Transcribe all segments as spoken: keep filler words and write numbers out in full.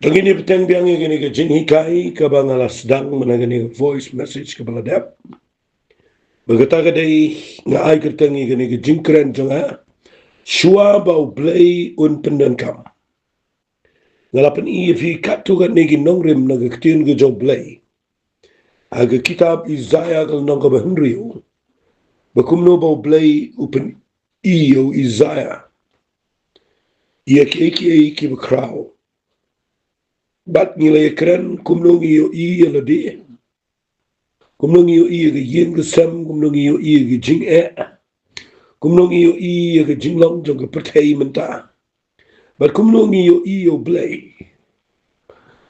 To ngin ïa bteng biang ïa kane ka jinghikai kaba nga la sdang mynta, kane ka voice message kaba la dep. Ba kata ka dei, nga ai kyrteng ïa kane ka jingkren jong nga, Shuwa ba U Blei un pyndonkam. Nga la pyni ïa phi katto katne ki nongrim na ka ktien ka jong U Blei ha ka kitab Isaiah ka lynnong kaba hynriew, ba kumno ba U Blei u pyni ïa u Isaiah ïa kiei kiei kiba khraw. Bad ngi la ïakren kumno ngi ïohi ïa lade, kumno ngi ïohi ïa ka ïing ka sem, kumno ngi ïohi ïa ka jingeh, kumno ngi ïohi ïa ka jinglong jong ka pyrthei mynta, bad kumno ngi ïohi ïa U Blei.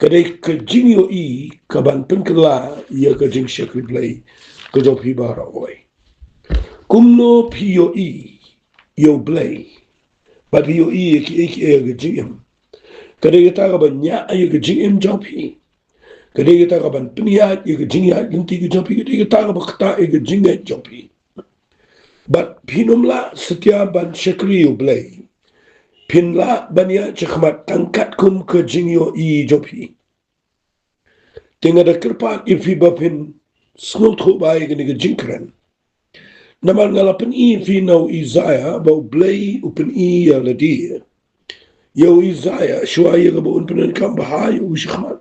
Ka dei ka jingïohi kaban pynkylla ïa ka jingshakri Blei ka jong phi baroh. Kumno phi ïohi ïa U Blei, bad phi ïohi ïa kiei kiei ha ka jingim. Ka dei kata kaban ñiah ïa ka jingim jong phi. Ka dei kata kaban pynïaid ïa ka jingïaid lynti ka jong phi. Ka dei kata kaba ktah ïa ka jingngeit jong phi. Bad phin ym lah satia ban shakri ïa U Blei, phin lah ban ïaid shakhmat tang katkum ka jingïohi jong phi. Te nga da kyrpad ïa phi ba phin sngewthuh bha ïa kane ka jingkren. Namar nga la pyni ïa phi na u Isaiah ba U Blei u pyni ïa lade, ïa u Isaiah, shuwa ïa kaba un pyndonkam bha ïa u shakhmat.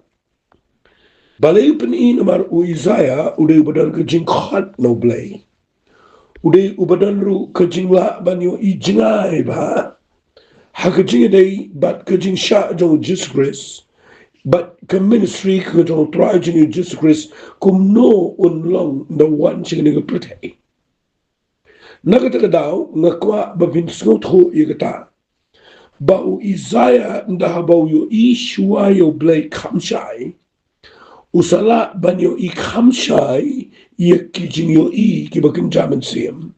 Balei u pyni? Namar u Isaiah u dei uba don ka jingkhot na U Blei. U dei uba don ruh ka jinglah ban ïohi jngai bha ha ka jingïadei bad ka jingshah jong u Jisu Khrist, bad ka ministry ka jong u Trai jong ngi u Jisu Khrist, kumno un long ynda u wan sha kane ka pyrthei. Na kata ka daw nga kwah ba phin sngewthuh ïa kata, ba u Isaiah ynda haba u ïohi shuwa ïa U Blei kham shai, u sa lah ban ïohi kham shai ïa ki jingïohi kiba kynja mynsiem,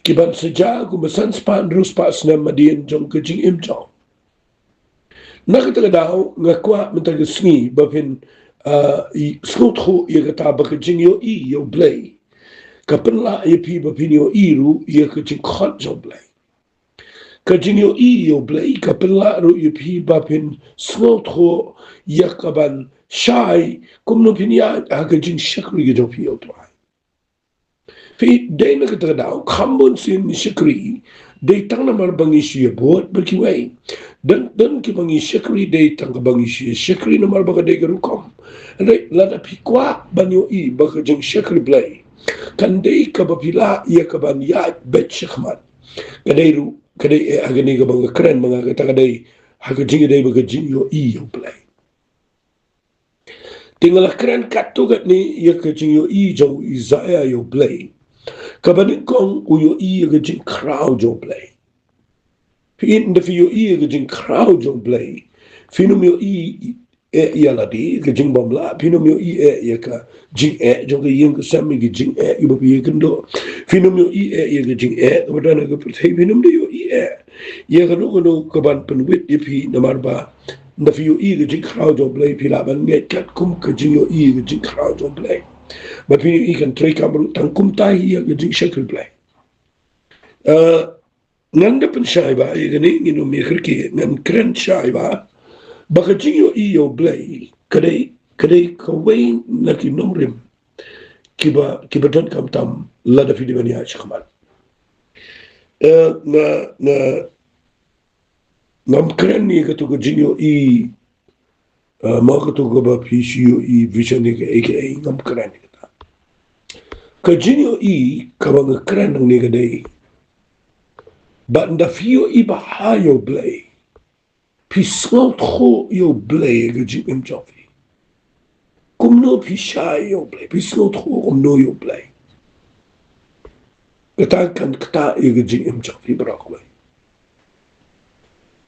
kiban sa jia kumba san spah hynriew spah snem hadien jong ka jingim jong. Na kata ka daw nga kwah mynta ka sngi ba phin, ah, i, sngewthuh ïa kata ba ka jingïohi ïa U Blei ka pynlah ïa phi ba phin ïohi ruh ïa ka jingkhot jong U Blei. Ka jingïohi ïa U Blei ka pynlah ruh ïa phi ba phin sngewthuh ïa kaban shai kumno phin ïaid ha ka jingshakri ka jong phi ïa U Trai. Phi, dei na kata ka daw kham bun sien ngi shakri dei tang namar ba ngi shu ïa bud bad kiwei. Don, don kiba ngi shakri dei tang kaba ngi shu ïa shakri namar ba ka dei ka rukom. Hynrei lada phi kwah ban ïohi ba ka jingshakri Blei kan dei kaba phi lah ïa kaban ïaid beit shakhmat, ka dei ruh, ka dei, eh, ha kane kaba nga kren ma nga kata ka dei ha ka jingïadei bad ka jingïohi ïa U Blei. Te nga la kren katto katne ïa ka jingïohi jong u Isaiah ïa U Blei. Kaba nyngkong u ïohi ïa ka jingkhraw jong U Blei. Phi, ynda phi ïohi ïa ka jingkhraw jong U Blei, phin ym ïohi eh ïa lade, ka jingbymlah, phin ym ïohi eh ïa ka jingeh jong ka ïing ka sem, ïa ka jingeh ïa ba phi ïakynduh. Phin ym ïohi eh ïa ka jingeh kaba don ha ka pyrthei, phin ym da ïohi eh ïa kano kano kaban pynwit ïa phi, namar ba ynda phi ïohi ka jingkhraw jong U Blei phi lah ban ngeit katkum ka jingïohi ka jingkhraw jong U Blei. Ba phin ïohi kan treikam ruh tang kumta hi ïa ka jingshakri Blei. Eh, ngan da pynshai ba ïa kane, ngin ym ïa kyrkieh, ngan kren shai ba, ba ka jingïohi ïa U Blei ka dei, ka dei kawei na ki nongrim kiba, kiba donkam tam lada phi dei ban ïaid shakhmat. Eh, nga, nga, ngam kren ïa kato ka jingïohi, eh, ma kato kaba phi shu ïohi vision ïa kaei kaei, ngam kren ïa kata. Ka jingïohi kaba nga kren nangne ka dei ba ynda phi ïohi bha ïa U Blei, phi sngewthuh ïa U Blei ha ka jingim jong phi. Kumno phi shai ïa U Blei, phi sngewthuh kumno ïa U Blei, kata kan ktah ïa ka jingim jong phi baroh kawei.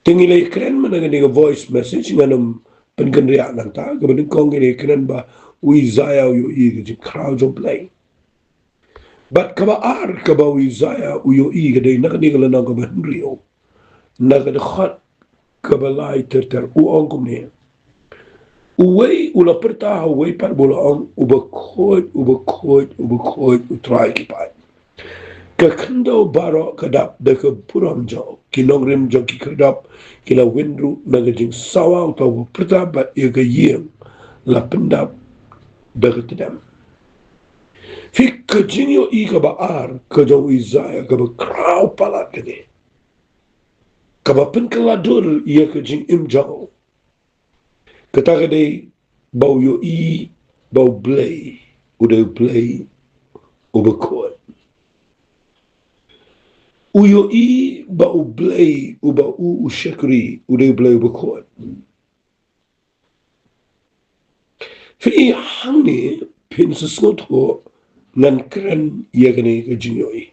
Te ngi la ïakren mynta kane ka voice message, ngan ym pynkynriah nangta. Kaba nyngkong ngi la ïakren ba u Isaiah u ïohi ïa ka jingkhraw jong U Blei. Bad kaba ar kaba u Isaiah u ïohi ka dei na kane ka lynnong kaba hynriew, na ka dkhot kaba lai ter ter, u ong kumne: Uwei u la pyrta ha uwei pat ba u la ong, Uba khuid, uba khuid, uba khuid, U Trai ki paid. Ka khyndew baroh ka dap da ka burom jong u. Ki nongrim jong ki khyrdop ki la win ruh na ka jingsawa. Uta uba pyrta bad ïa ka ïing la pyndap da ka tdem. Phi, ka jingïohi kaba ar ka jong u Isaiah kaba khraw palat kane, kaba pynkylla dur ïa ka jingim jong u. Kata ka dei ba u ïohi ba U Blei u dei U Blei uba khuid. U ïohi ba U Blei uba u u shakri u dei U Blei uba khuid. Phi, hangne phin sa sngewthuh ngan kren ïa kane ka jingïohi.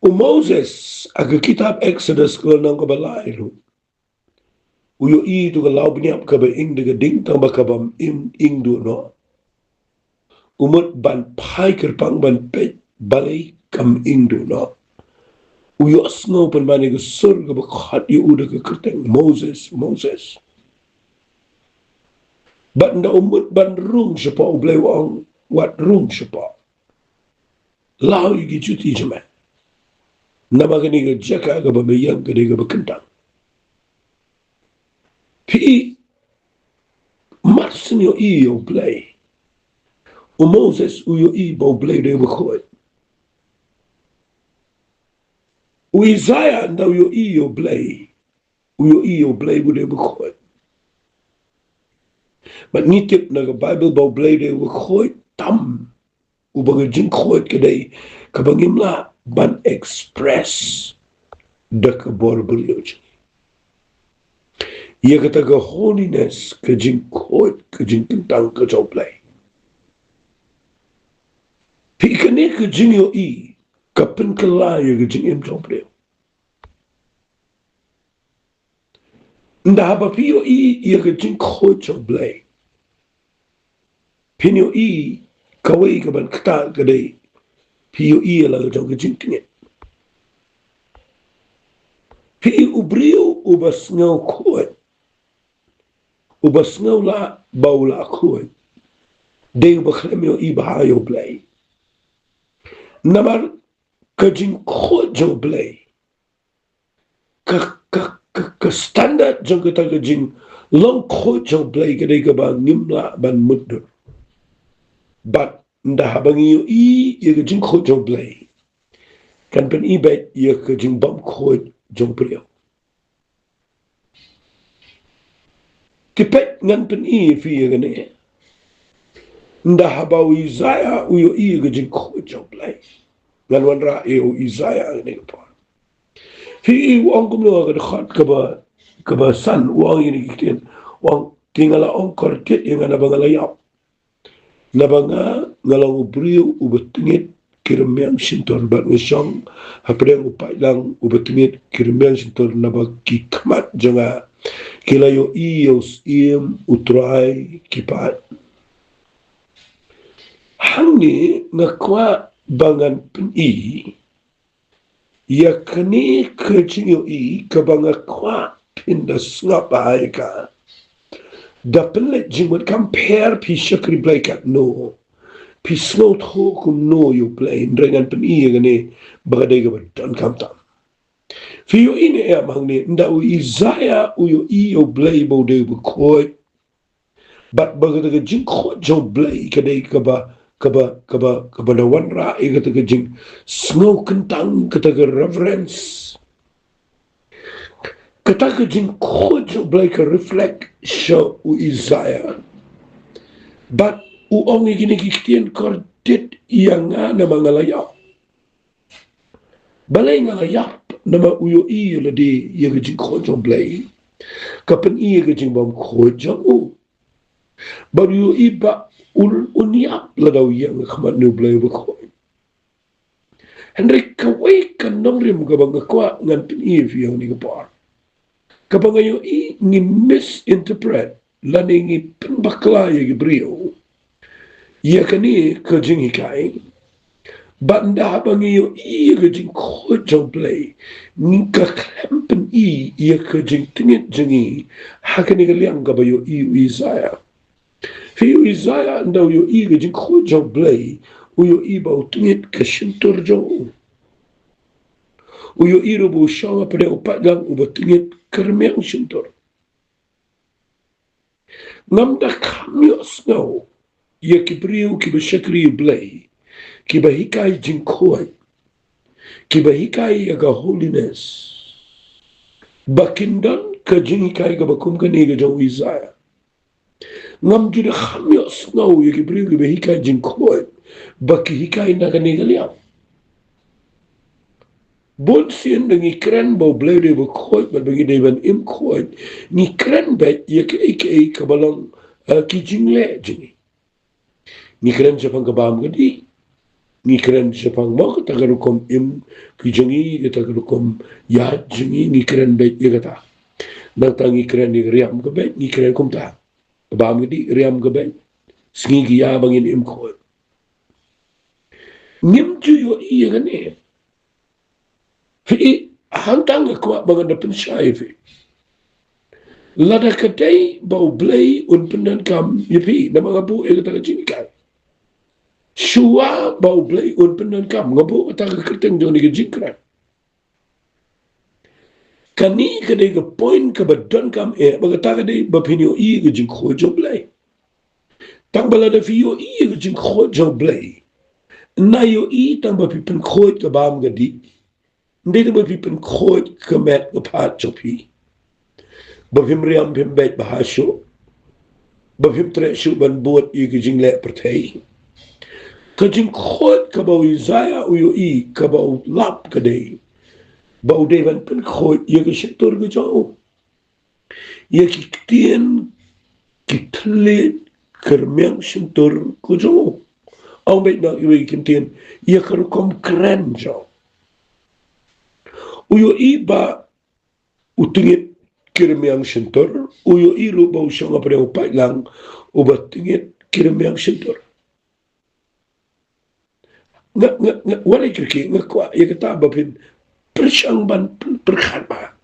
U Moses ha ka kitab Exodus ka lynnong kaba lai ruh, u ïohi ïa ka law bniap kaba ing da ka ding tang ba ka bym ing, ing duh noh. U mut ban phai kyrpang ban peit balei kam ing duh noh. U ïohsngew pynban ïa ka sur kaba khot ïa u da ka kyrteng, Moses, Moses. Bad ynda u mut ban rung shapoh, U Blei u ong, wat rung shapoh. Law ïa ki juti jong me. Namar kane ka jaka kaba me ïeng ka dei kaba kyntang. Phi, mar shu ïohi ïa U Blei. U Moses u ïohi ba U Blei u dei uba khuid. U Isaiah ynda u ïohi ïa U Blei, u ïohi ïa U Blei u dei uba khuid. Bad ngi tip na ka Baibl ba U Blei u dei uba khuid tam. Uba ka jingkhuid ka dei kaba ngim lah ban express da ka bor briew jong ngi. Ïa kata ka holiness, ka jingkhuid, ka jingkyntang ka jong U Blei. Phi, kane ka jingïohi ka pynkylla ïa ka jingim jong u briew. Ynda haba phi ïohi ïa ka jingkhuid jong U Blei, phin ïohi kawei kaban ktah ka dei phi ïohi ïa la ka jong ka jingtngit. Phi, u briew uba sngew khuid, uba sngew lah ba u la khuid, dei uba khlem ïohi bha ïa U Blei. Namar ka jingkhuid jong U Blei, ka, ka, ka, ka standard jong kata ka jinglong khuid jong U Blei ka dei kaba ngim lah ban mutdur. Bad ynda haba ngi ïohi ïa ka jingkhuid jong U Blei, kan pyni beit ïa ka jingbymkhuid jong u briew. Te peit, ngan pyni ïa phi ïa kane. Ynda haba u Isaiah u ïohi ïa ka jingkhuid jong U Blei. Ngan wanrah ïa u Isaiah ha kane ka por. Phi, u ong kumno ha ka dkhot kaba, kaba san, u ong ïa kine ki ktien. U ong, te nga la ong, kordit ïa nga naba nga la ïap. Naba nga, nga long u briew uba tngit ki rmiang shyntur, bad nga shong hapdeng u paidlang uba tngit ki rmiang shyntur, naba ki khmat jong nga ki la ïohi ïa u Syiem U Trai ki paid. Hangne nga kwah ba ngan pyni ïa kane ka jingïohi kaba nga kwah phin da sngap bha ïa ka. Da pynleit jingmut, kam pher phi shakri Blei katno, phi sngewthuh kumno ïa U Blei, hynrei ngan pyni ïa kane ba ka dei kaba donkam tam. Phi ïohi ne em hangne, ynda u Isaiah u ïohi ïa U Blei ba u dei uba khuid, bad ba kata ka jingkhuid jong U Blei ka dei kaba, kaba, kaba, kaba da wanrah ïa kata ka jingsngewkyntang, kata ka reverence. Kata ka jingkhuid jong U Blei ka reflect sha u Isaiah. Bad u ong ïa kine ki ktien, kordit ïa nga naba nga la ïap. Balei nga la ïap? Namar u ïohi ïa lade ïa ka jingkhuid jong U Blei ka pyni ïa ka jingbymkhuid jong u. Bad u ïohi ba un, un ïap lada u ïeng ha khmat U Blei uba khuid. Hynrei kawei ka nongrim kaba nga kwah ngan pyni ïa phi ha kane ka por, kaba nga ïohi ngi misinterpret lane ngi pynbakla ïa ki briew ïa kane ka jinghikai. Bad ynda haba ngi ïohi ïa ka jingkhuid jong U Blei, ngi, ka khlem pyni ïa ka jingtngit jong ngi ha kane ka liang kaba ïohi u Isaiah. Phi, u Isaiah ynda u ïohi ka jingkhuid jong U Blei, u ïohi ba u tngit ka shyntur jong u. U ïohi ruh ba u shong hapdeng u paidlang uba tngit ka rmiang shyntur. Ngam da kham ïohsngew ïa ki briew kiba shakri U Blei, kiba hikai jingkhuid, kiba hikai ïa ka holiness, ba kin don ka jinghikai kaba kum kane ka jong u Isaiah. Ngam ju da kham ïohsngew ïa ki briew kiba hikai jingkhuid ba ki hikai na kane ka liang. Bun sien da ngi kren ba U Blei u dei uba khuid bad ba ngi dei ban im khuid, ngi kren beit ïa kaei kaei kaba long, eh, ki jingleh jong ngi. Ngi kren shaphang ka bam ka dih. Ngi kren shaphang mo kata ka rukom im ki jong ngi, kata ka rukom ïaid jong ngi, ngi kren beit ïa kata. Nangta ngi kren ïa ka riam ka beit, ngi kren kumta. Ka bam ka dih, riam ka beit. Sngi ki ïa ba ngin im khuid. Ngim ju ïohi ïa kane. Phi, hangta nga kwah ba ngan da pynshai ïa phi. Lada ka dei ba U Blei un pyndonkam ïa phi, namar nga buh ïa kata ka jinghikai. Shuwa ba U Blei un pyndonkam, nga buh kata ka kyrteng jong kane ka jingkren. Kane ka dei ka point kaba donkam eh, ba kata ka dei ba phin ïohi ïa ka jingkhuid jong U Blei. Tang ba lada phi ïohi ïa ka jingkhuid jong U Blei, na ïohi tang ba phi pynkhuid ka bam ka dih. Ym dei tang ba phi pynkhuid ka met ka phad jong phi. Ba phim riam phim beit bha shuh. Ba phim treh shuh ban bud ïa ka jingleh pyrthei. Ka jingkhuid kaba u Isaiah u ïohi, kaba u lap ka dei ba u dei ban pynkhuid ïa ka shyntur ka jong u. Ïa ki ktien, ki thylliej, ka rmiang shyntur ka jong u. Ong beit noh ïa ki ktien, ïa ka rukom kren jong u. U ïohi ba u tngit ki rmiang shyntur, u ïohi ruh ba u shong hapdeng u paidlang uba tngit ki rmiang shyntur. Nga, nga, nga, wat la kyrkieh, nga kwah ïa kata ba phin pyrshang ban pyn-, pyrkhat bha.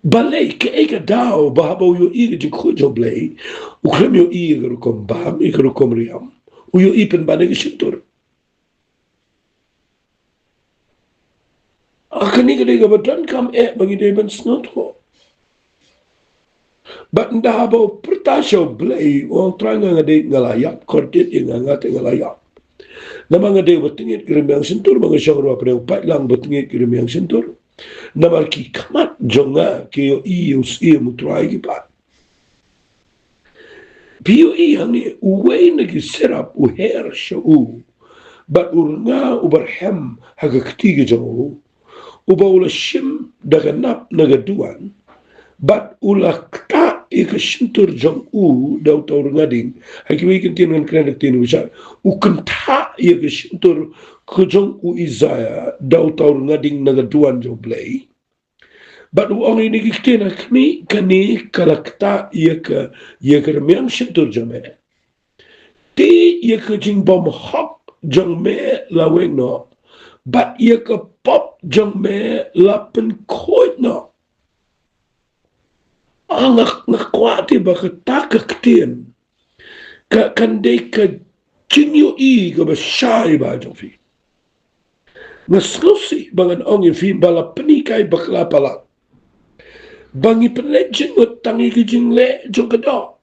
Balei, kaei ka daw ba haba u ïohi ka jingkhuid jong U Blei, u khlem ïohi ïa ka rukom bam, ïa ka rukom riam, u ïohi pynban ïa ka shyntur. Ah, kane ka dei kaba donkam eh ba ngi dei ban sngewthuh. Bad ynda haba u pyrta sha U Blei, u ong, Trai, nga, nga dei, nga la ïap, kordit ïa nga, nga te nga la ïap. Namar nga dei uba tngit ki rmiang shyntur, ba nga shong ruh hapdeng u paidlang ba tngit ki rmiang shyntur. Namar ki khmat jong nga ki ïohi ïa u Syiem u Trai ki paid. Phi ïohi hangne, uwei na ki seraph u her sha u, bad u rnga u barhem ha ka kti ka jong u, uba u la shim da ka nap na ka duwan, bad u la ktah ïa ka shyntur jong u da uta u rnga ding. Ha kiwei ki ktien ngan kren da ka ktien English, u kynthah ïa ka shyntur ka jong u Isaiah da uta u rnga ding na ka duwan jong U Blei. Bad u ong ïa kine ki ktien, ha khmih, kane ka la ktah ïa ka, ïa ka rmiang shyntur jong me. Te ïa ka jingbymhok jong me la weng noh, bad ïa ka pop jong me la pynkhuid noh. Ah, nga, nga kwah te ba kata ka ktien ka, kan dei ka jingïohi kaba shai bha jong phi. Nga sngewsih ba ngan ong ïa phi ba la pynhikai bakla palat ba ngi pynleit jingmut tang ïa ki jingleh jong ka doh.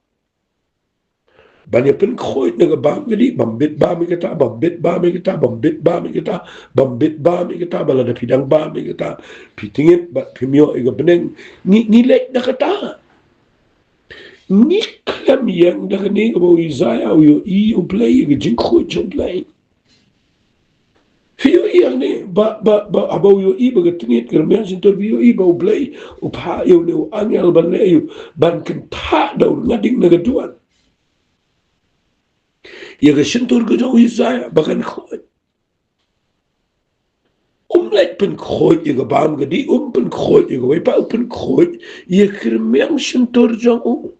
Ban ïa pynkhuid na ka bam ka dih, bam bit bam ïa kata, bam bit bam ïa kata, bam bit bam ïa kata, bam bit bam ïa kata, ba lada phi dang bam ïa kata, phi tngit bad phim ïoh ïa ka bneng. Ngi, ngi leit da kata. Ngi khlem ïeng da kane kaba u Isaiah u ïohi ïa U Blei, ïa ka jingkhuid jong U Blei. Phi ïohi hangne, ba, ba, ba, haba u ïohi ba ka tngit ka rmiang shyntur, phi ïohi ba U Blei u phah ïa une u angel ban leh ïa u, ban kynthah da u rnga ding na ka duwan ïa ka shyntur ka jong u Isaiah ba kan khuid. Um leit pynkhuid ïa ka bam ka dih, um pynkhuid ïa kawei pat, u pynkhuid ïa ka rmiang shyntur jong u.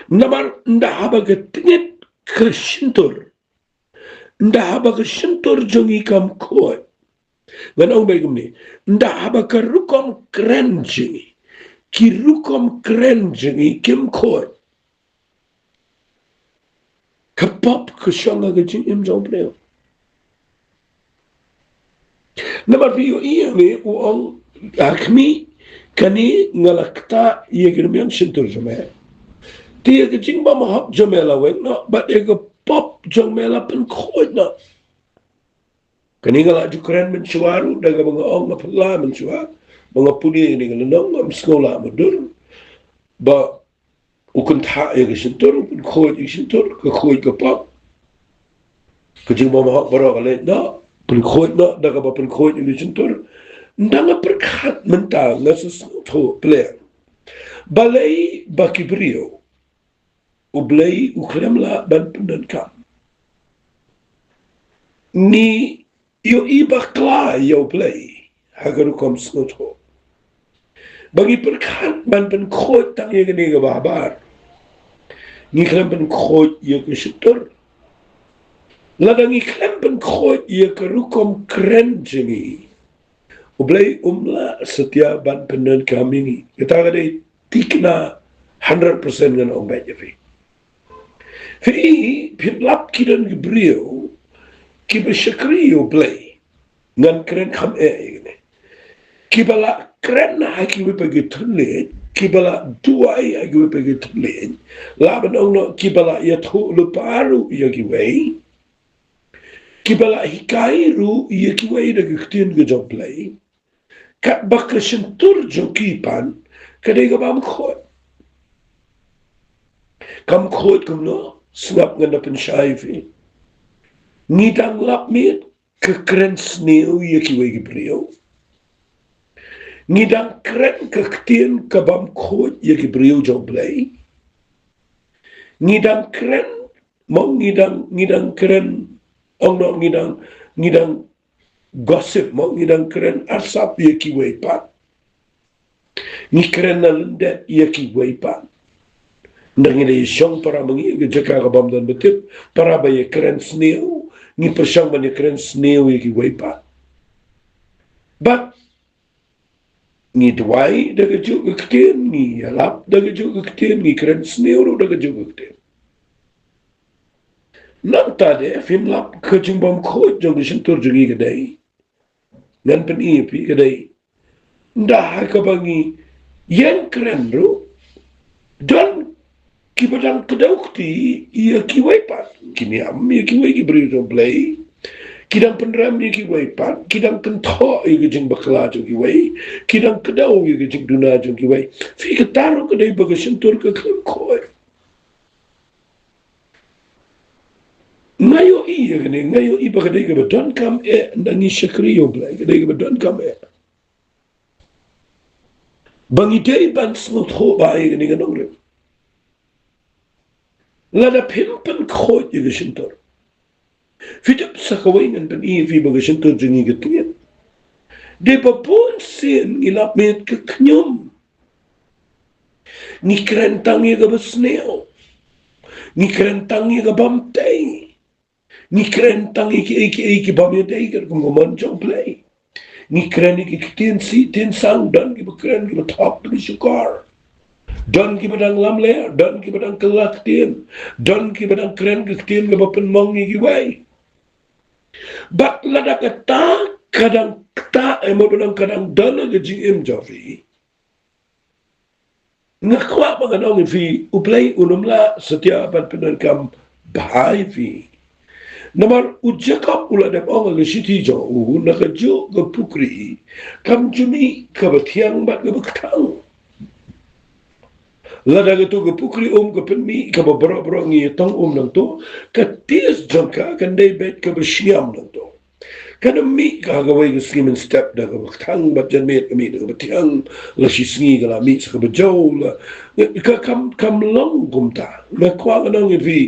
Namar ynda haba ka tngit ka shyntur, ynda haba ka shyntur jong ngi kam khuid, ngan ong beit kumne, ynda haba ka rukom kren jong ngi, ki rukom kren jong ngi kim khuid, Ka pop ka shong ha ka jingim jong u briew. Namar phi ïohi ïa me u ong, ha khmih kane nga la ktah ïa ki rmiang shyntur jong me. Te ïa ka jingbymhok jong me la weng noh, bad ïa ka pop jong me la pynkhuid noh. Kane nga la ju kren mynshuwa ruh, da kaba nga ong nga pynlah mynshuwa ba nga pule ïa kane ka lynnong, ngam sngew lah mutdur. Ba u kynthah ïa ka shyntur, u pynkhuid ïa ka shyntur, ka khuid ka pop. Ka jingbymhok baroh ka leit noh, pynkhuid noh, da kaba pynkhuid ïa ka shyntur. Ynda nga pyrkhat mynta nga sa sngewthuh pyrshah. Balei ba ki briew U Blei u khlem lah ban pyndonkam. Ngi ïohi bakla ïa U Blei ha ka rukom sngewthuh. Ba ngi pyrkhat ban pynkhuid tang ïa kane kaba habar. Ngi khlem pynkhuid ïa ka shyntur. Lada ngi khlem pynkhuid ïa ka rukom kren jong ngi, U Blei um lah satia ban pyndonkam ïa ngi. Kata ka dei tikna hundred percent ngan ong beit ïa phi. Phi, phi lap ki don ki briew kiba shakri ïa U Blei. Ngan kren kham eh ïa kane. Kiba la kren ha kiwei pat ki thylliej, kiba la duwai ha kiwei pat ki thylliej. Lah ban ong noh kiba la ïathuh lypa ruh ïa kiwei. Kiba la hikai ruh ïa kiwei da ki ktien ka jong U Blei. Katba ka shyntur jong ki pat ka dei kaba ym khuid. Kam khuid kumno, sngap ngan da pynshai phi. Ngi dang lap miet ka kren sniew ïa kiwei ki briew. Ngi dang kren ka ktien kaba ym khuid ïa ki briew jong U Blei. Ngi dang kren Mo ngi dang, ngi dang kren, ong noh ngi dang, ngi dang gossip, mo ngi dang kren arsap ïa kiwei pat. Ngi kren na lyndet ïa kiwei pat. Nda ngi dei shong para ma ngi ka jaka ka bym don ba tip, para ba ïa kren sniew, ngi pyrshang ban ïa kren sniew ïa kiwei pat. But ngi duwai da kajuh ka ktien, ngi ïalap da kajuh ka ktien, ngi kren sniew ruh da kajuh ka ktien. Nangta de phim lap ka jingbymkhuid jong ka shyntur jong ngi ka dei. Ngan pyni ïa phi ka dei. Nda ha kaba ngi ïeng kren ruh, don kiba dang kdew kti ïa kiwei pat, ki niam ïa kiwei ki briew jong U Blei, ki dang pynrem ïa kiwei pat, ki dang kynthoh ïa ka jingbakla jong kiwei, ki dang kdew ïa ka jingduna jong kiwei. Phi, kata ruh ka dei ba ka shyntur ka khlem khuid. Nga ïohi ïa kane, nga ïohi ba ka dei kaba donkam eh, nda ngi shakri ïa U Blei, ka dei kaba donkam eh. Ba ngi dei ban sngewthuh ba ïa kane ka nongrim. Lada phim pynkhuid ïa ka shyntur. Phi tip sa kawei ngan pyni ïa phi ba ka shyntur jong ngi ka tied. Dei ba bun sien ngi lap miet ka khñium. Ngi kren tang ïa kaba sniew. Ngi kren tang ïa kaba ym tei. Ngi kren tang ïa kiei kiei ki bym ïadei katkum ka mon jong U Blei. Ngi kren ïa ki ktien sih ktien sang, don kiba kren kiba thok kiba shukor. Don kiba dang lamler, don kiba dang kylla ktien, don kiba dang kren ki ktien kiba pynmong ïa kiwei. Bad lada kata ka dang kata, eh, mo ba dang ka dang don ha ka jingim jong phi. Nga kwah ba ngan ong ïa phi, U Blei un ym lah satia ban pyndonkam bha ïa phi. Namar u Jakob u la dep ong ha ka shithi jong u, na kajuh ka pukri kam ju mih kaba thiang bad kaba kthang. Lada kato ka pukri um ka pynmih kaba baroh baroh ngi ïatong um nangto, ka taste jong ka kan dei beit kaba shngiam nangto. Kan ym mih ka ha kawei ka sngi mynstep da kaba kthang, bad janmiet ka mih da kaba thiang, la shi sngi ka la mih sa kaba jew la. Ka kam, kam long kumta. Nga kwah ngan ong ïa phi,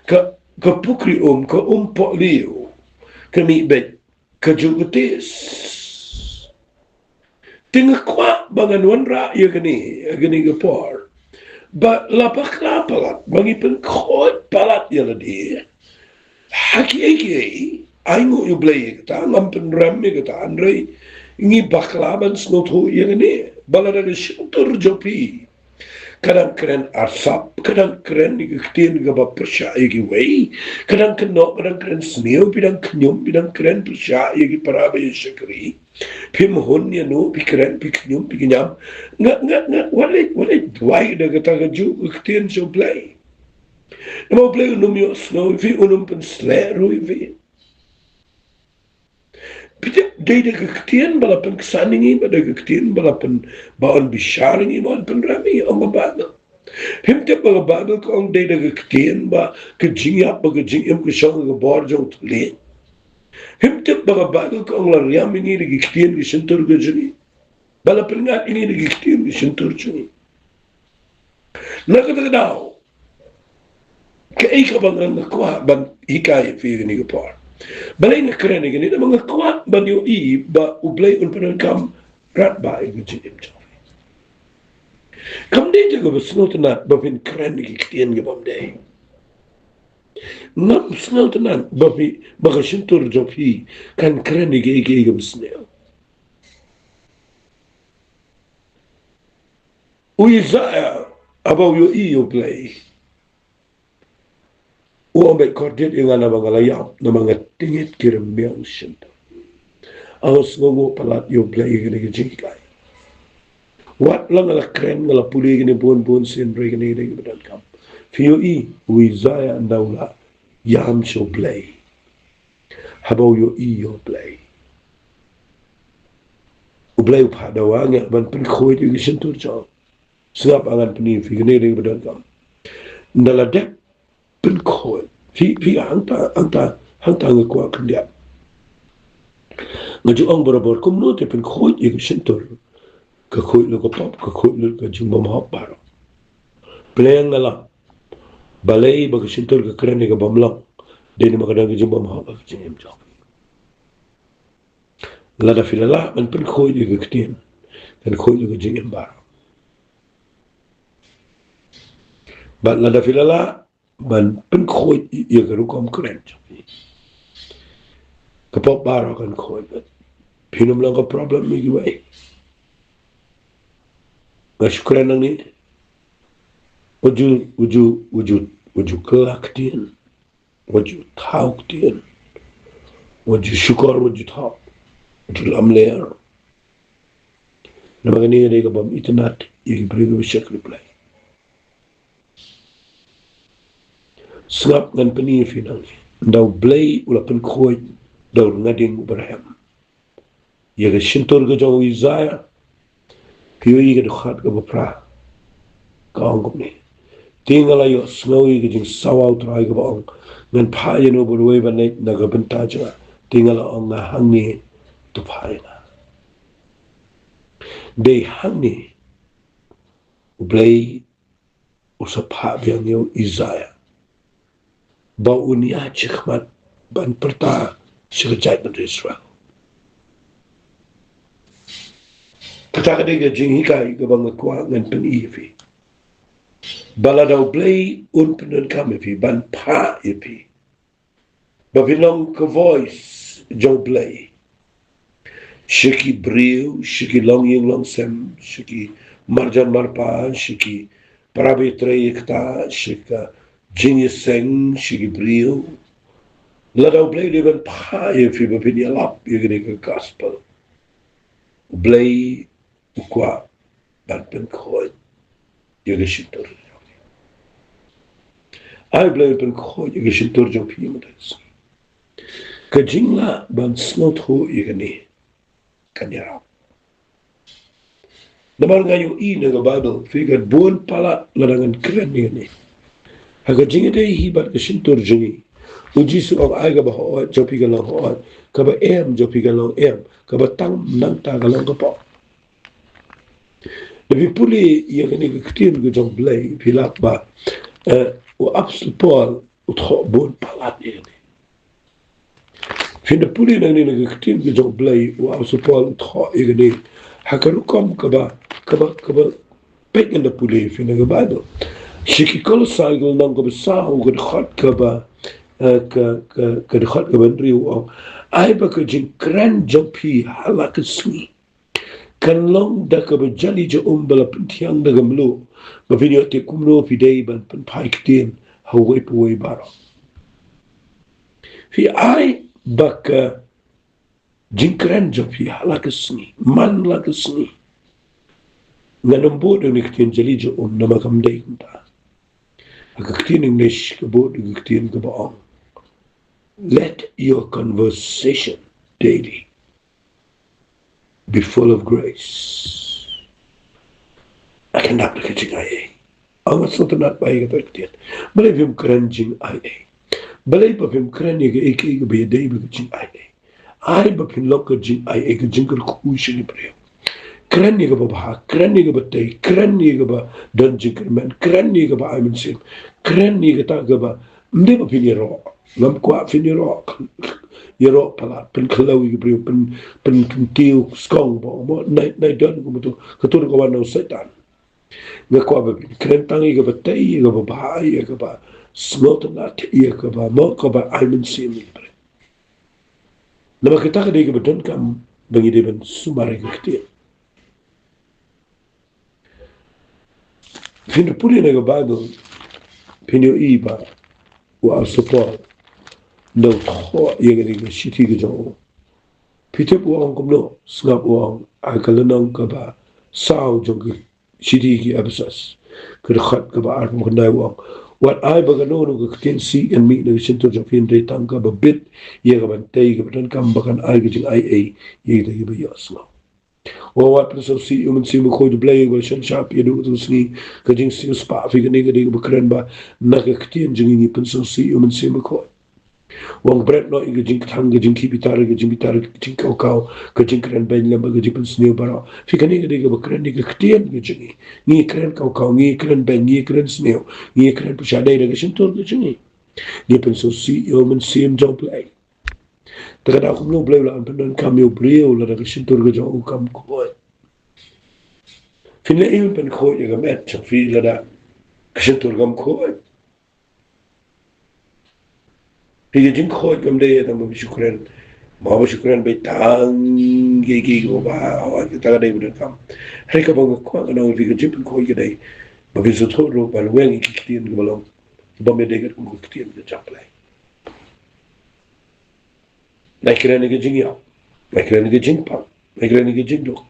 ka, ka pukri um, ka um pohliew, ka mih beit kajuh ka taste. Te nga kwah ba ngan wanrah ïa kane, ïa kane ka por. Ba la bakla palat, ba ngi pynkhuid palat ïa lade ha kiei kiei, ai nguh ïa U Blei ïa kata, ngam pynrem ïa kata, hynrei ngi bakla ban sngewthuh ïa kane. Ba lada ka shyntur jong phi Ka dang kren arsap, ka dang kren ïa ki ktien kaba pyrshah ïa kiwei, ka dang kynnoh, ka dang kren sniew, phi dang khñium, phi dang kren pyrshah ïa ki para ba ïa shakri. Phim hun ïa no, phi kren, phi khñium, phi khñiam. Nga, nga, nga, wat leh, wat leh duwai da kata kajuh ka ktien sha U Blei. Namar U Blei un ym ïohsngew ïa phi, un ym pynsleh ruh ïa phi. Phi tip, dei da ka ktien ba la pynksan ïa ngi, ba da ka ktien ba la pyn, ba yn bishar ïa ngi, ba yn pynrem ïa ngi, ong ka Baibl. Phim tip ba ka Baibl ka ong dei da ka ktien ba ka jingïap bad ka jingim ka shong ha ka bor jong U Trai. Phim tip ba ka Baibl ka ong la riam ïa ngi da ki ktien ki shyntur ka jong ngi. Ba la pynngat ïa ngi da ki ktien ki shyntur jong ngi. Na kata ka daw, kaei kaba nga kwah ban hikai ïa phi kane ka por? Balei nga kren ïa kane? Namar nga kwah ban ïohi ba U Blei un pyndonkam bha ïa ka jingim jong phi. Kam dei te kaba sngewtynnat ba phin kren ïa ki ktien ki bym dei. Ngam sngewtynnat ba phi, ba ka shyntur jong phi kan kren ïa kiei kiei kim sniew. U Isaiah, haba u ïohi ïa U Blei, u ong, bad kordit ïa nga namar nga la ïap, namar nga tyngit ki rmiang shyntur. Nga sngewnguh palat ïa U Blei ïa kane ka jinghikai. Wat la nga la kren, nga la pule ïa kane bun bun sien, hynrei kane ka dei kaba donkam. Phi ïohi, u Isaiah ynda u la ïam sha U Blei, haba u ïohi ïa U Blei, U Blei u phah dawa, nga ban pynkhuid ïa ki shyntur jong. Sngap, ngan pyni ïa phi, kane ka dei kaba donkam. Ynda la dep pynkhuid. Phi, phi, hangta, hangta, hangta nga kwah khyndiat. Nga ju ong barabor, kumno te pynkhuid ïa ka shyntur? Ka khuid lut ka pop, ka khuid lut ka jingbymhok baroh. Pynlong nga la, balei ba ka shyntur ka kren ïa ka bym long? Dei namar ka don ka jingbymhok ha ka jingim jong phi. Lada phi la lah ban pynkhuid ïa ka ktien, kan khuid lut ka jingim baroh. Bad lada phi la lah ban pynkhuid ïa ka rukom kren jong phi, ka pop baroh kan khuid. Phin ym long ka problem ïa kiwei. Nga shu kren nangne. Wat ju, wat ju, wat ju, wat ju kylla ktien. Wat ju thaw ktien. Wat ju shukor, wat ju thaw. Wat ju lamler. Namar kane ka dei ka bym itynnad ïa ki briew kiba shakri Blei. Sngap, ngan pyni ïa phi nangne. Ynda U Blei u la pynkhuid da u Nongdie uba rhem ïa ka shyntur ka jong u Isaiah, phi ïohi ka dkhot kaba phra. Ka ong kumne: Te nga la ïohsngew ïa ka jingsawa U Trai kaba ong, ngan phah ïano bad uwei ban leit na ka bynta jong nga? Te nga la ong, nga hangne, to phah ïa nga. Dei hangne U Blei u sa phah biang ïa u Isaiah ba un ïaid shakhmat ban pyrta sha ka jaitbynriew Israel. Kata ka dei ka jinghikai kaba nga kwah ngan pyni ïa phi, ba lada U Blei un pyndonkam ïa phi, ban phah ïa phi, ba phin long ka voice jong U Blei sha ki briew, sha ki longïing longsem, sha ki marjan marpa, sha ki para ba ïatrei ïa kata, sha ka jingïaseng, sha ki briew. Lada U Blei u dei ban phah ïa phi ba phin ïalap ïa kane ka gospel, U Blei u kwah ban pynkhuid ïa ka shyntur jong phi. Ai U Blei un pynkhuid ïa ka shyntur jong phi mynta ka sngi. Ka jinglah ban sngewthuh ïa kane kan ïarap. Namar nga ïohi na ka Baibl, phi, kat bun palat lada ngan kren ïa kane, ha ka jingïadei hi bad ka shyntur jong ngi, U Jisu u ong, ai kaba hooid jong phi ka long hooid, kaba em jong phi ka long em, kaba tang nangta ka long ka pop. Lada phi pule ïa kane ka ktien ka jong U Blei, phi lap ba, eh, u Apostol Paul u thoh bun palat ïa kane. Phin da pule nangne na ka ktien ka jong U Blei, u Apostol Paul u thoh ïa kane ha ka rukom kaba, kaba, kaba peit, ngan da pule ïa phi na ka Baibl. Sha ki Kolossai ka lynnong kaba saw, ka dkhot kaba, eh, ka, ka, ka dkhot kaba hynriew u ong, ai ba ka jingkren jong phi ha la ka sngi kan long da kaba jali ja um ba la pynthiang da ka mluh, Ba phin ïoh tip kumno phi dei ban pynphai ktien ha uwei pa uwei baroh. Phi ai ba ka jingkren jong phi ha la ka sngi, man la ka sngi, ngan ym buh da kane ka ktien jali jong um namar kam dei kumta. Ha ka ktien English ka buh da ka ktien kaba ong, "Let your conversation daily be full of grace." Ai, kan dap da ka jingai ei. Ym sngewtynnat ba ïa kata ka ktien. Balei phim kren jingai ei? Balei ba phim kren ïa kaei kaei kaba ïadei bad ka jingai ei? Ai ba phin long ka jingai ei, ka jingkyrkhu sha ki briew. Kren ïa kaba bha, kren ïa kaba tei, kren ïa kaba don jingkyrmen, kren ïa kaba ai mynsiem, kren ïa kata kaba, ym dei ba phin ïaroh. Ngam kwah phin ïaroh, ïaroh palat, pynkhyndew ïa ki briew, pyn, pynkyntiew skong ba, mo, nai, nai don kumto, kato ka wan na u Soitan. Nga kwah ba phin kren tang ïa kaba tei, ïa kaba bha, ïa kaba sngewtynnat, ïa kaba, mo, kaba ai mynsiem ïa ki briew. Namar kata ka dei kaba donkam ba ngi dei ban sumar ïa ka ktien. Phin pule na ka Baibl, phin ïohi ba u apostol Paul, ynda u thoh ïa kane ka shithi ka jong u, phi tip u ong kumno? Sngap, u ong ha ka lynnong kaba saw jong ka shithi ki Ephesus, ka dkhot kaba arphew khyndai, u ong, wat ai ba kano kano ka ktien sih kan mih na ka shyntur jong phi, hynrei tang kaba bit ïa ka ban tei, kaba donkam, ba kan ai ka jingai ei ïa kita kiba ïohsngew. Wat pynsngewsih ïa u Mynsiem Bakhuid, U Blei uba la shon shap ïa duh ka sngi. Ka jingsngewspah phi kane ka dei kaba kren ba na ka ktien jong ngi, ngi pynsngewsih ïa u Mynsiem Bakhuid. Wat bret noh ïa ka jingkthang, ka jingkit bitar, ka jingbitar, ka jingkaw kaw, ka jingkren beiñ lem bad ka jingpynsniew baroh. Phi, kane ka dei kaba kren ïa ka ktien ka jong ngi. Ngi kren kaw kaw, ngi kren beiñ, ngi kren sniew, ngi kren pyrshah, dei da ka shyntur ka jong ngi. Ngi pynsngewsih ïa u Mynsiem jong U Blei. Te ka daw kumno U Blei u la pyndonkam ïa u briew lada ka shyntur ka jong u kam khuid? Phin leh ei ban pynkhuid ïa ka met jong phi lada ka shyntur kam khuid? Phi, ka jingkhuid kam dei tang ba phi shu kren, ba phi shu kren beit tang ïa ki, ki, ba, ba, kata ka dei ba donkam. Hynrei kaba nga kwah ngan ong ïa phi, ka jingpynkhuid ka dei ba phin sngewthuh ruh ban weng ïa ki ktien kiba long, kiba ym dei kat kum ka ktien ka jong U Blei. Nai kren ïa ka jingïap, nai kren ïa ka jingpang, nai kren ïa ka jingduk,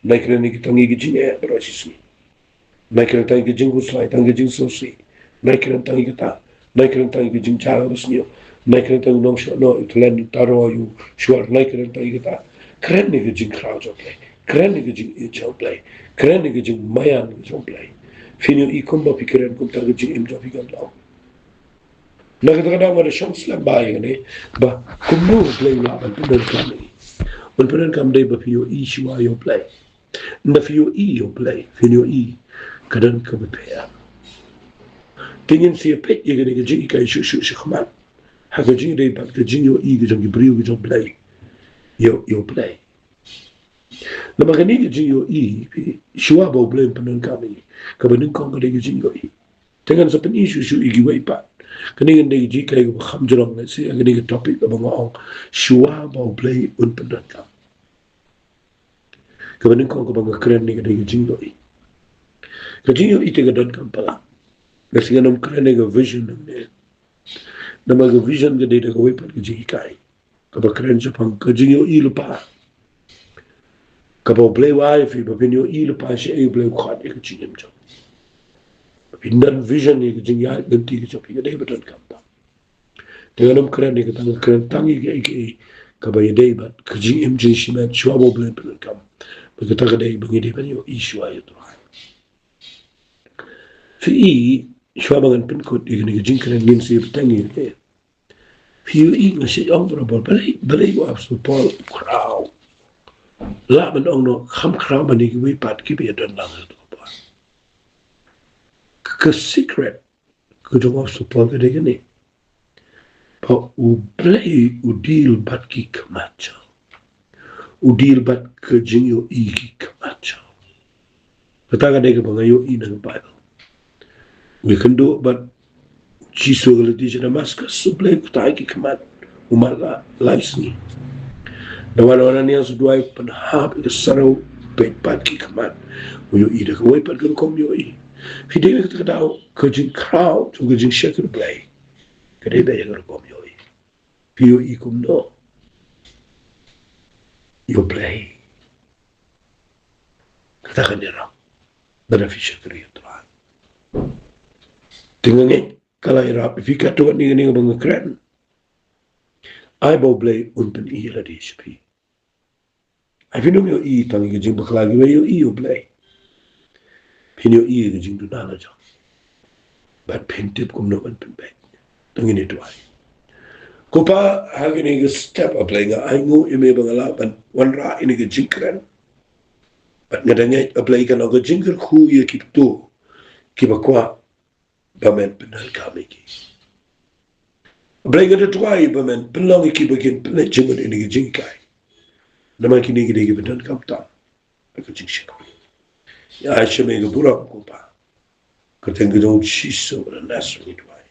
nai kren ïa ka, tang ïa ka jingeh baroh shisngi. Nai kren tang ïa ka jingkhuslai, tang ïa ka jingsngewsih. Nai kren tang ïa kata, nai kren tang ïa ka jingjia basniew. Nai kren tang ïa u nongshohnoh, ïa u talent, ïa u taro, ïa u shuwar, nai kren tang ïa kata. Kren ïa ka jingkhraw jong U Blei, kren ïa ka jingïeit jong U Blei, kren ïa ka jingmaïan jong U Blei. Phin ïohi kumba phi kren kumta ka jingim jong phi kan long. Na kata ka daw nga da shong slem bha ïa kane, ba kumno U Blei u lah ban pyndonkam ïa ngi. Ban pyndonkam dei ba phi ïohi shuwa ïa U Blei. Ynda phi ïohi ïa U Blei, phin ïohi ka don kaba pher. Te ngin sa ïa peit ïa kane ka jinghikai shuh shuh shakhmat ha ka jingïadei bad ka jingïohi ka jong ki briew ka jong U Blei ïa, ïa U Blei. Namar kane ka jingïohi, phi, shuwa ba U Blei un pyndonkam ïa ngi, kaba nyngkong ka dei ka jingïohi. Te ngan sa pyni shuh shuh ïa kiwei pat. Kane kan dei ka jinghikai kaba kham jrong, lehse, ïa kane ka topic kaba nga ong, shuwa ba U Blei un pyndonkam. Kaba nyngkong kaba nga kren ne ka dei ka jingïohi. Ka jingïohi te ka donkam palat. Lehse ngan ym kren ïa ka vision ne. Namar ka vision ka dei da kawei pat ka jinghikai kaba kren shaphang ka jingïohi lypa. Kaba U Blei u ai ïa phi ba phin ïohi lypa shaei U Blei u khot ïa ka jingim jong phi. Ba phin don vision ïa ka jingïaid lynti ka jong phi, ka dei ba donkam tam. Te ngan ym kren ïa kata, nga kren tang ïa kaei kaei kaba ïadei bad ka jingim jingshimet shuwa ba U Blei un pyndonkam. Ba kata ka dei ba ngi dei ban ïohi shuwa ïa U Trai. Phi i, shuwa ba ngan pynkut ïa kane ka jingkren, ngin sa ïa bteng ïa kane. Phi ïohi, nga shait ong barabor, balei, balei u apostol Paul u khraw? Lah ban ong noh kham khraw ban ïa kiwei pat kiba ïadon lang ha kato ka por. Ka, ka secret ka jong u apostol Paul ka dei kane. Ba U Blei u deal bad ki khmat jong, u deal bad ka jingïohi ki khmat jong. Kata ka dei kaba nga ïohi na ka Baibl. U ïakynduh bad u Jisu ha ka lynti sha Damaskus, U Blei u ktah ïa ki khmat, u mad la lai sngi. Da wan u Ananias u duwai, pynhap ïa ka sara, u peit pat ki khmat. U ïohi da kawei pat ka rukom ïohi. Phi dei na kata ka daw ka jingkhraw jong ka jingshakri Blei ka dei beit ïa ka rukom ïohi. Phi ïohi kumno ïa U Blei? Kata ka dei ruh ba da phi shakri ïa U Trai. Te nga ngeit ka la ïarap ïa phi katto katne kane kaba nga kren. Ai ba U Blei un pyni ïa lade sha phi. Ai phin ym ïohi tang ïa ka jingbakla kiba ïohi ïa U Blei. Phin ïohi ïa ka jingduna la jong. Bad phin tip kumno ban pynbeit. To ngin ïa duwai. Ko Pa, ha kane ka step A Blei nga ainguh ïa me ba nga lah ban wanrah ïa kane ka jingkren. Bad nga da ngeit A Blei kan long ka jingkyrkhu ïa kito kiba kwah ba men pyndonkam ïa ki. A Blei, nga da duwai ba men pynlong ïa ki ba kin pynleit jingmut ïa kane ka jinghikai. Namar kine ki dei kiba donkam tam ha ka jingshakri. Ïa ai sha me ka burom ko Pa. Kyrteng ka jong U Jisu ba la nas ngi duwai.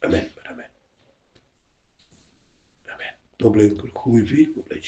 Amen. Amen. Amen. To Blei un kyrkhu ïa phi, ko Blei.